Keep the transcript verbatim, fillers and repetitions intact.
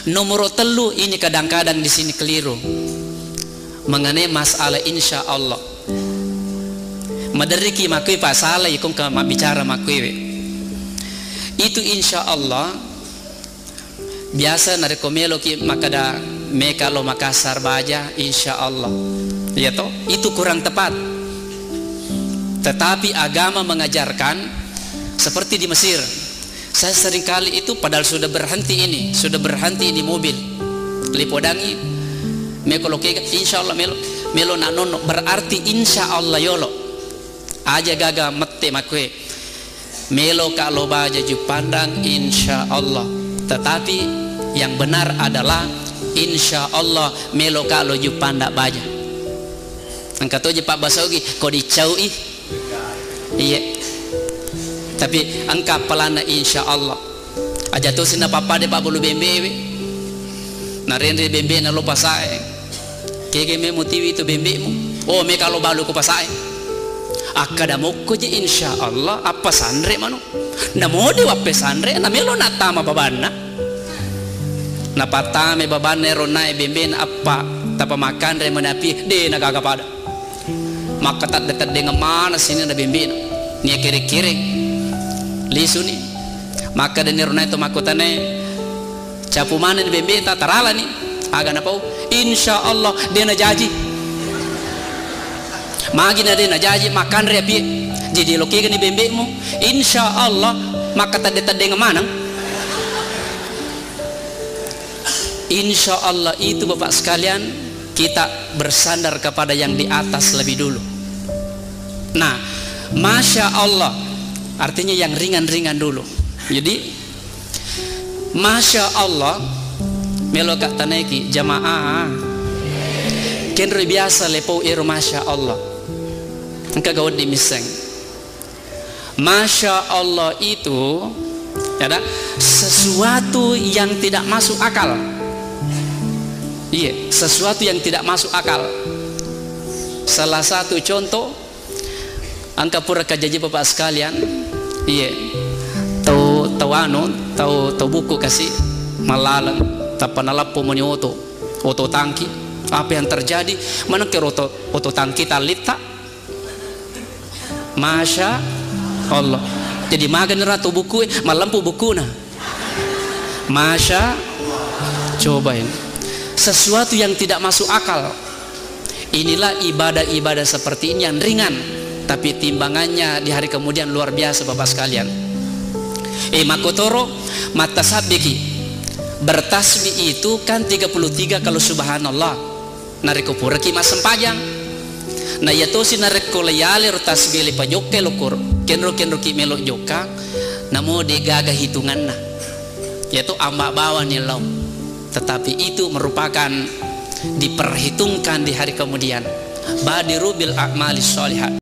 Nomoro tellu, ini kadang-kadang di sini keliru mengenai masalah insya Allah. Maderriki makkui pasalai kongka mabbicara makkuiwe. Itu insya Allah biasa narekko meloki makkada meka lo Makassar baja, insya Allah. Iya toh? Itu kurang tepat. Tetapi agama mengajarkan seperti di Mesir. Saya seringkali itu padahal sudah berhenti ini, sudah berhenti di mobil. Lipodangi, meko lo kega, insya Allah melo, melo na nonno. Berarti insya Allah yolo. Aja gaga mette makkue. Melo ka lo baja Juppandang, insya Allah. Tetapi yang benar adalah insya Allah melo ka lo Juppandang baja. Engka toje pabbasa Ogi, ko dicau i. Iye. Tapi engka appalanna insya Allah. Aja tosi napappada pabbulu bembewe. Narenre bembena lo pasae. Kege me mutiwi tu bembemu. Oh, meka lo balu ko pasae. Akkada mokko je insya Allah appasanre manu. Namode wappesanre, namelo nattama babanna. Napattame babanna ero nae bembena appa, tapa makanre manapi, de nagaga pada. Makkatedde-teddengeng maneng sininna bembena. Nia kere-kere. Lisuni. Makkadani ero nae to makkutanae, capu manenni bembeta, taralani. Aga napau? Insya Allah de najaji. Magi na de najaji, makanre apie. Jadi lokegani bembemu, insya Allah makkatedde-teddengeng maneng. Insya Allah itu, Bapak sekalian, kita bersandar kepada yang di atas lebih dulu. Nah, masya Allah artinya yang ringan-ringan dulu. Jadi, masya Allah, melo ka tanaiki jamaah. Kenroi biasa lepau ero masya Allah. Engka ga wedding misseng. Masya Allah itu ada sesuatu yang tidak masuk akal. Iya, sesuatu yang tidak masuk akal. Salah satu contoh, engka pura kajaji Bapak sekalian, iya, tau, tau anu, tau, tau buku kasi malaleng, tappa naleppo moni oto, oto tangki. Apa yang terjadi? Manengke oto, oto tangki tallitta. Masya Allah. Jadi magani ratu buku, malempu bukuna. Masya, coba ini. Sesuatu yang tidak masuk akal. Inilah ibadah-ibadah seperti ini yang ringan, tapi timbangannya di hari kemudian luar biasa, Bapak sekalian. Eh, makotoro, mattasabbiki. Bertasbih itu kan tiga puluh tiga kalau subhanallah. Narekko puraki massempajang. Na iya tosi narekko layale ro tasbih le pajokka lo kor-, kenro-kenroki melo jokka, namo de gaga hitunganna. Yaitu amba bawani lao. Tetapi itu merupakan diperhitungkan di hari kemudian. Badiru bil a'mali sholihah.